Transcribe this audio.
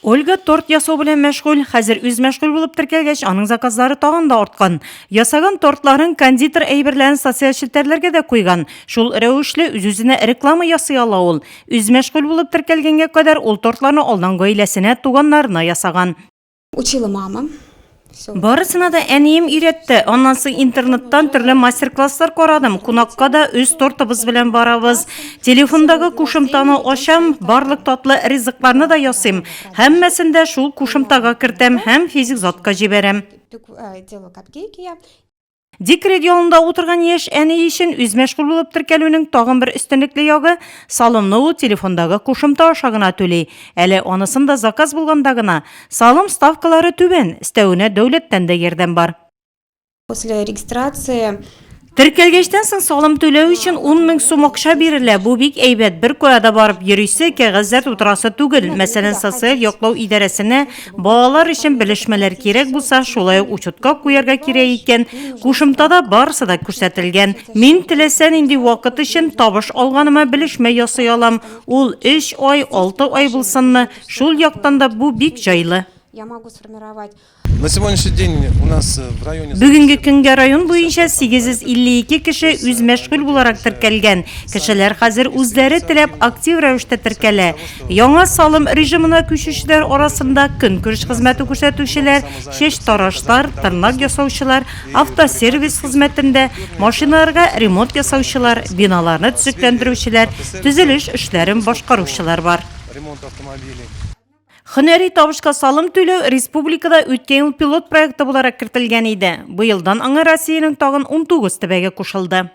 Ольга торт ясау белән мәшгуль. Хәзер үзмәшгуль булып теркәлгәч, аның заказлары тагын да арткан. Ясаган тортларын, кондитер әйберләрен социаль челтәрләргә дә куйган. Шул рәвешле үз-үзенә реклама ясый ала ул. Үзмәшгуль булып теркәлгәнгә кадәр ул тортларны алдан гаиләсенә, туганнарына ясаган. Учила мама. Барысына да әнием өйрәтте. Аннан соң интернеттан төрле мастер-класслар карадым. Кунакка да үз тортыбыз белән барабыз. Телефондагы кушымтаны ачам, барлык татлы ризыкларны да ясыйм. Һәммәсен дә шул кушымтага кертәм һәм физик затка җибәрәм. Делаю капкейки я. Декрет ялында утырган яшь әни өчен үзмәшгуль булып теркәлүнең тагын бер өстенлекле ягы, салымны ул телефондагы кушымта аша гына түли. Әле анысын да заказ булганда гына. Салым ставкалары түбән, өстәвенә дәүләттән дә ярдәм бар. После регистрации Теркәлгәчтән соң салым түләү өчен 10 мең сум акча бирелә. Бу бик әйбәт. Беркая да барып йөрисе, кәгазьләр тутырасы түгел. Мәсәлән, социаль яклау идарәсенә Балалар өчен белешмәләр кирәк булса, шулай ук учетка куярга кирәк икән, кушымтада барысы да күрсәтелгән. Мин теләсә нинди вакыт өчен табыш алганыма белешмә ясый алам, ул өч ай, алты ай булсынмы, шул яктан да бу бик җайлы. Я могу сформировать. На сегодняшний день у нас в районе. Бүгенге көнгә район буенча 852 кеше үзмәшгуль буларак теркәлгән. Кешеләр хәзер үзләре теләп актив рәвештә теркәлә. Яңа салым режимына күчүчеләр арасында көнкүреш хезмәте күрсәтүчеләр, чәчтарашлар, тырнак ясаучылар, автосервис хезмәтендә, машиналарга ремонт ясаучылар, биналарны төзекләндерүчеләр, төзелеш эшләрен башкаручылар бар. Һөнәри табышка салым түләү республикада үткән ел пилот проекты буларак кертелгән иде. Быелдан аңа Россиянең тагын 19 төбәге кушылды.